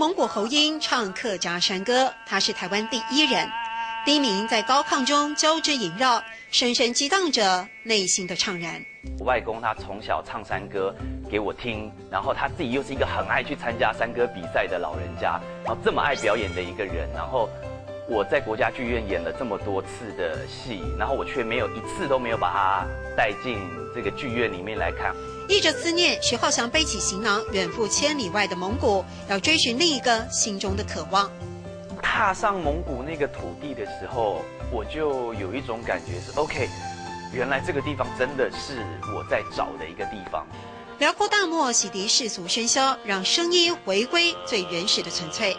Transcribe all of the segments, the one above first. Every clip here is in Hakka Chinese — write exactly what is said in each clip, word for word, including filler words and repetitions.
蒙古侯音唱客家山歌，他是台湾第一人。低鸣在高亢中交织萦绕，深深激荡着内心的怅然。我外公他从小唱山歌给我听，然后他自己又是一个很爱去参加山歌比赛的老人家，然后这么爱表演的一个人，然后我在国家剧院演了这么多次的戏，然后我却没有一次都没有把他带进这个剧院里面来看。一直思念，徐浩翔背起行囊，远赴千里外的蒙古，要追寻另一个心中的渴望。踏上蒙古那个土地的时候，我就有一种感觉是 OK，原来这个地方真的是我在找的一个地方。辽阔大漠洗涤世俗喧嚣，让声音回归最原始的纯粹。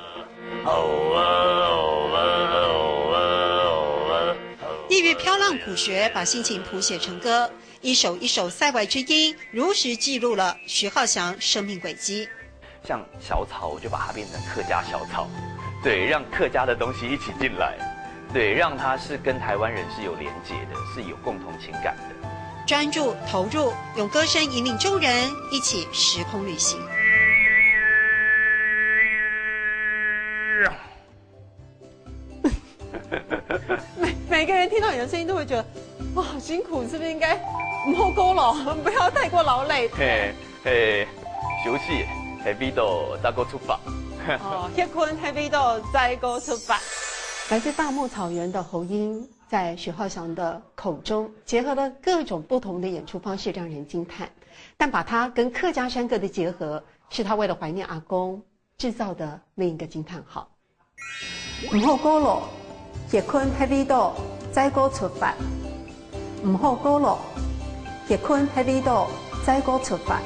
异域飘浪古学把心情谱写成歌，一首一首塞外之音，如实记录了徐浩翔生命轨迹。像小草，我就把它变成客家小草，对，让客家的东西一起进来，对，让它是跟台湾人是有连结的，是有共同情感的。专注投入，用歌声引领众人一起时空旅行。每每个人听到你的声音都会觉得，哇，好辛苦，是不是应该唔好过劳，不要太过劳累？嘿，嘿，休息，下晡日再过出发。哦，歇睏，下晡日再过出发。来自大漠草原的喉音，在许浩翔的口中，结合了各种不同的演出方式，让人惊叹。但把它跟客家山歌的结合，是他为了怀念阿公制造的另一个惊叹号。毋好過勞，歇睏歇味道，再過出發。毋好過勞，歇睏歇味道，再過出發。